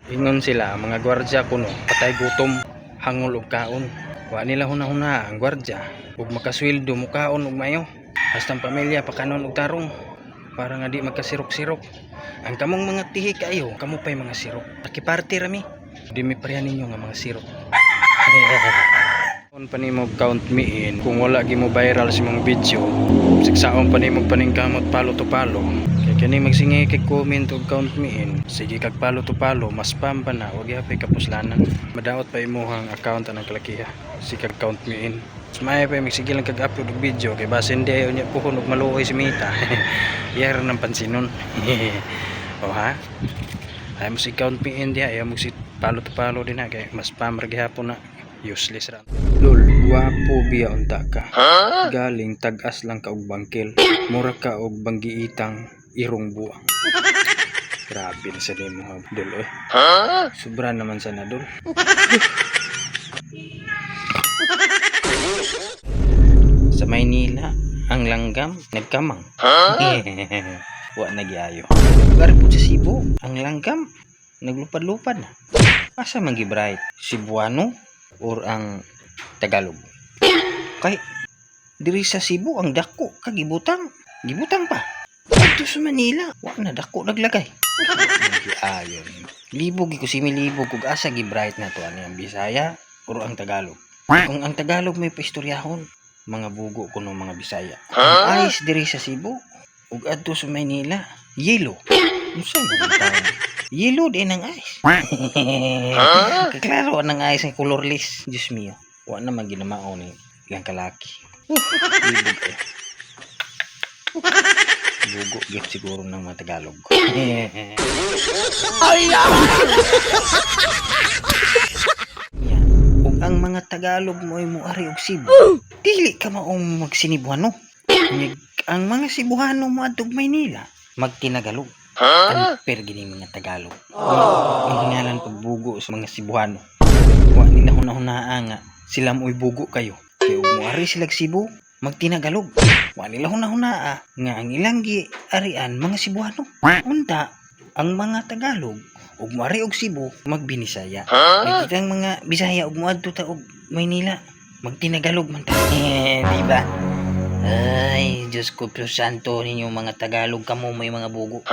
Ingon sila, ang mga gwardya kuno patay gutom, hangol og kaon. Wa nila hunahuna ang gwardya ug makasweldo mukaon og mayo. Hasta ang pamilya pakanon og tarong para nga di magkasirok-sirok. Ang kamong mga tihi kayo, kamo pa'y mga sirok. Takiparte rami. Di mi pareha ninyo nga mga sirok. On pa nimo count me in kung wala gi mo viral sa imong video, sigsaon pa nimo paningkamot palo to palo. Kay kani magsingi kag comment og count me in, sige kag palo to palo, mas spam pa na, wag gyapon kapuslanan. Madaot pa imuhang account anang kalakiha. Sige kag count me in. Mas maayo pa magsige lang kag upload og video kay basin di ayo niya puhon og maluoy si Meta. Iyar ng pansinon. O ha? Ay mo si count me in diha, ayaw mo si palo to palo din ha kay mas spam ra gihapon na, useless ra. Lol, gwapo biya unta ka. Galing tag-as lang ka og bangkil. Mura ka og banggiitang irong buang. Grabe na sa nimo ha, dol eh. Sobra naman sa na, dol. Sa Maynila, ang langgam nagkamang. Wa nagyayo. Lugar po sa Cebu, ang langgam naglupad-lupad na. Asa man gibright? Cebuano or ang Tagalog? Kay diri sa Cebu ang dako kag gibutang. Gibutang pa. Adto sa Manila, wa na dako naglagay. Ayon. Libog ko si milibog kug asa gibright na to ani ang Bisaya or ang Tagalog. Kung ang Tagalog may paistoryahon, mga bugo kuno mga Bisaya. Ang ice diri sa Cebu ug adto sa Maynila, yelo. Unsa man ang taon? Yelo din ang ice. Kaklaro ang ice nga colorless. Diyos mio. Wa na man ginamao ni ilang kalaki. Libog eh. Bugo gyud siguro ng mga Tagalog. Yeah. Ug ang mga Tagalog mo ay muari og Cebu, dili ka maong magsinibuano. Nya ang mga Cebuano mo adtog Maynila, magtinagalog. Unfair gini mga Tagalog. Ang hingalan pagbugo sa mga Cebuano. Wa nila hunahunaa nga sila mo'y bugo kayo. Kay ug moari sila Cebu, magtinagalog. Wa nila hunahunaa nga ang ilang gi-arian mga Cebuano. Unta ang mga Tagalog ug moari og Cebu, magbinisaya. Kay kitang mga Bisaya ug moadto ta og Maynila, magtinagalog man ta. Eh, di ba? Ay, Diyos ko Diyos Santo ninyo mga Tagalog, kamo may mga bugo.